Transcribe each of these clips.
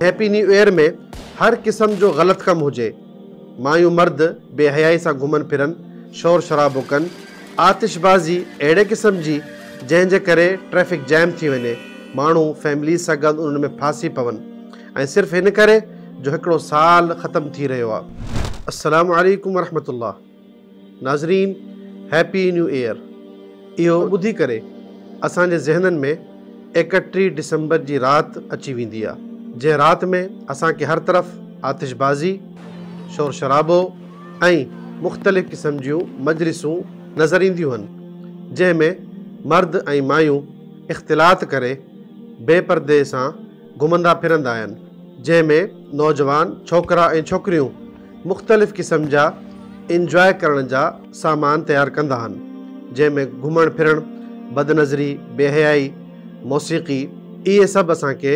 Happy new year ۾ هر قسم جو غلط ڪم هجي، مايون مرد بي حيائي سان گهمن ڦرن، شور شرابو ڪن، آتش بازي اهڙي قسم جي جنهن جي ڪري ٽريفڪ جيم ٿي وڃي، ماڻهو فيمليز سان گڏ انهن ۾ ڦاسي پون ۽ صرف هن ڪري جو هڪڙو سال ختم ٿي رهيو آ. السلام عليڪم ورحمة الله ناظرين هيپي نيو ايئر اهو ٻڌي ڪري اسان جي ذهنن ۾ 31 ڊسمبر جي رات اچي ويندي آ جنهن رات ۾ اسان کي هر طرف آتش بازي، شور شرابو ۽ مختلف قسم جون مجلسون نظر اينديون هن جنهن ۾ مرد ۽ مايون اختلاط ڪري بي پردي سان گهمندا ڦرندا آهن جنهن ۾ نوجوان ڇوڪرا ۽ ڇوڪريون مختلف قسم جا انجواء ڪرڻ جا سامان تيار ڪندا آهن جنهن ۾ گهمڻ ڦرڻ، بدنظري، بي حيائي، موسيقي اهي سڀ اسان کي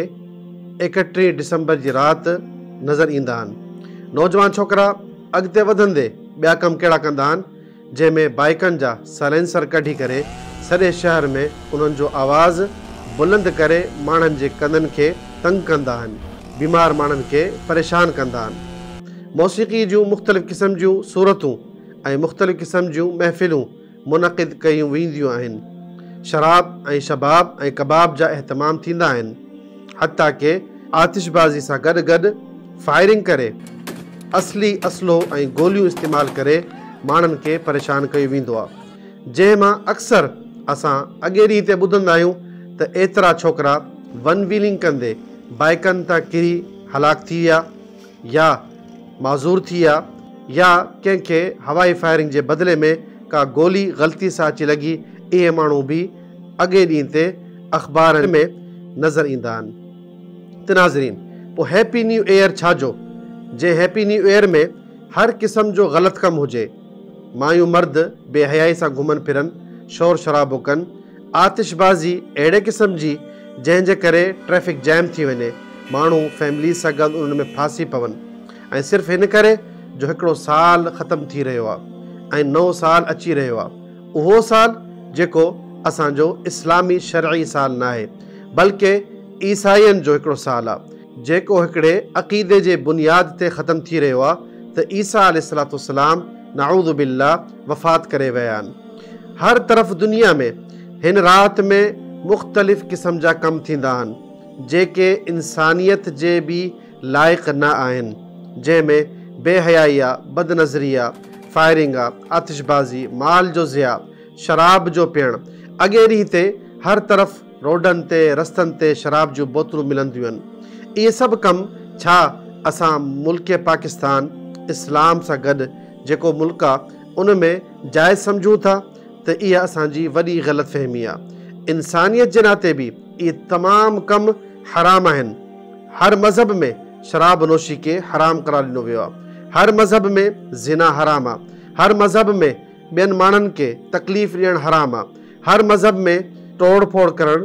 31 ڊسمبر جي رات نظر ايندا آهن. نوجوان ڇوڪرا اڳتي وڌندي ٻيا ڪم ڪهڙا ڪندا آهن جنهن ۾ بائيڪن جا سائلينسر ڪڍي ڪري سڄي شهر ۾ انهن جو آواز بلند ڪري ماڻهن جي ڪنن کي تنگ ڪندا آهن، بيمار ماڻهن کي پريشان ڪندا آهن. موسيقي جون مختلف قسم جون صورتون ۽ مختلف قسم جون محفلون منعقد ڪيون وينديون آهن. شراب ۽ شباب ۽ ڪباب جا اهتمام ٿيندا آهن. حتيٰ ڪه آتشبازي سان گڏ گڏ فائرنگ ڪري اصلي اسلحو ۽ گوليون استعمال ڪري ماڻهن کي پريشان ڪيو ويندو آ جنهن مان اڪثر اسان اڳي ڏينهن تي ٻڌندا آهيون ته ايترا ڇوڪرا ون ويلنگ ڪندي بائيڪن تان ڪري هلاڪ ٿي ويا يا معذور ٿي ويا يا ڪنهن کي هوائي فائرنگ جي بدلي ۾ ڪا گولي غلطي سان اچي لڳي اهي ماڻهو به اڳئين ڏينهن تي اخبارن ۾ نظر ايندا آهن ته ناظرين پوء هيپي نيو ايئر ڇا جو جنهن هيپي نيو ايئر ۾ هر قسم جو غلط ڪم هجي، مايون مرد بي حيائي سان گهمن ڦرن، شور شرابو ڪن، آتش بازي اهڙي قسم جي جنهن جي ڪري ٽريفڪ جيم ٿي وڃي، ماڻهو فيمليز سان گڏ انهن ۾ ڦاسي پون ۽ صرف هن ڪري جو هڪڙو سال ختم ٿي رهيو آ ۽ نئون سال اچي رهيو آ. اهو سال جيڪو اسان جو اسلامي شرعي سال ناهي بلڪه عيسائين جو هڪڙو سال آ جيڪو هڪڙي عقيدي جي بنياد تي ختم ٿي رهيو آ ته عيسيٰ عليه الصلوة والسلام نعوذ بالله وفات ڪري ويا آهن. هر طرف دنيا ۾ هن رات ۾ مختلف قسم جا ڪم ٿيندا آهن جيڪي انسانيت جي به لائق نه آهن جنهن ۾ بي حيائي آ، بدنظري آ، فائرنگ آ، آتشبازي، مال جو ضياع، شراب جو پيئڻ، اڳئين ڏينهن تي هر طرف روڊن تي رستن تي شراب جون بوتلون ملنديون آهن. اهي سڀ ڪم ڇا اسان ملڪ پاڪستان اسلام سان گڏ جيڪو ملڪ آ ان ۾ جائز سمجهون ٿا ته اها اسان جي وڏي غلط فهمي آ. انسانيت جي ناتي به اهي تمام ڪم حرام آهن. هر مذهب ۾ شراب نوشي کي حرام قرار ڏنو ويو آ. هر مذهب ۾ زنا حرام آ. هر مذهب ۾ ٻين ماڻهن کي تڪليف ڏيڻ حرام آ. هر مذهب ۾ ٽوڙ ڦوڙ ڪرڻ،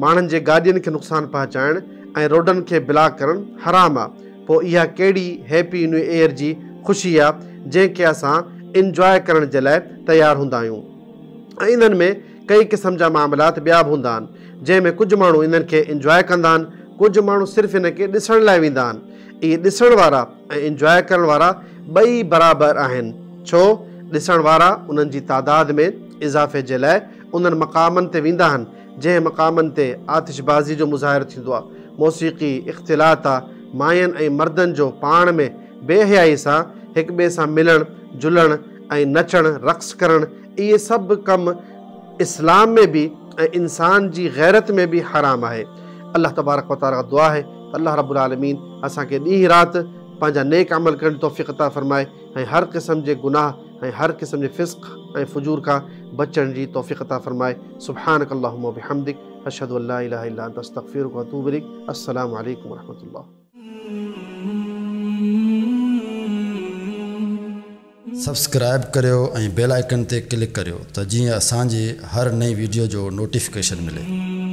ماڻهن جي گاڏين کي نقصان پهچائڻ ۽ روڊن کي بلاڪ ڪرڻ حرام آ. پوء اها ڪهڙي هيپي نيو ايئر جي خوشي آ جنهن کي اسان انجواء ڪرڻ جي لاء تيار هوندا آهيون. ۽ انهن ۾ ڪئي قسم جا معاملات ٻيا به هوندا آهن جنهن ۾ ڪجهه ماڻهو انهن کي انجواء ڪندا آهن ڪجهه ماڻهو صرف ان کي ڏسڻ لاء ويندا آهن اهي ڏسڻ وارا ۽ انجواء ڪرڻ وارا ٻئي برابر آهن ڇو ڏسڻ وارا انهن جي تعداد ۾ اضافي جي لاء انهن مقامن تي ويندا آهن جنهن مقامن تي آتش بازي جو مظاهرو ٿيندو آهي موسيقي اختلاط آ ماين ۽ مردن جو پاڻ ۾ بي حيائي سان هڪ ٻئي سان ملڻ جلڻ ۽ نچڻ رقص ڪرڻ اهي سڀ ڪم اسلام ۾ به ۽ انسان جي غيرت ۾ به حرام آهي. الله تبارڪ و تعالي کان دعا آهي ته الله رب العالمين اسان کي ڏينهن رات پنهنجا نيڪ عمل ڪرڻ جي توفيق عطا فرمائي ۽ هر قسم جي گناهه ۽ هر قسم جي فسق ۽ فجور کان بچڻ جي توفيق عطا فرمائي. سبحانک اللهم وبحمدک اشهد ان لا اله الا انت استغفرک واتوب اليک السلام عليڪم ورحمة الله. سبسڪرائيب ڪريو ۽ بيل آئيڪن تي ڪلڪ ڪريو ته جيئن اسان جي هر نئين ويڊيو جو نوٽيفڪيشن ملي.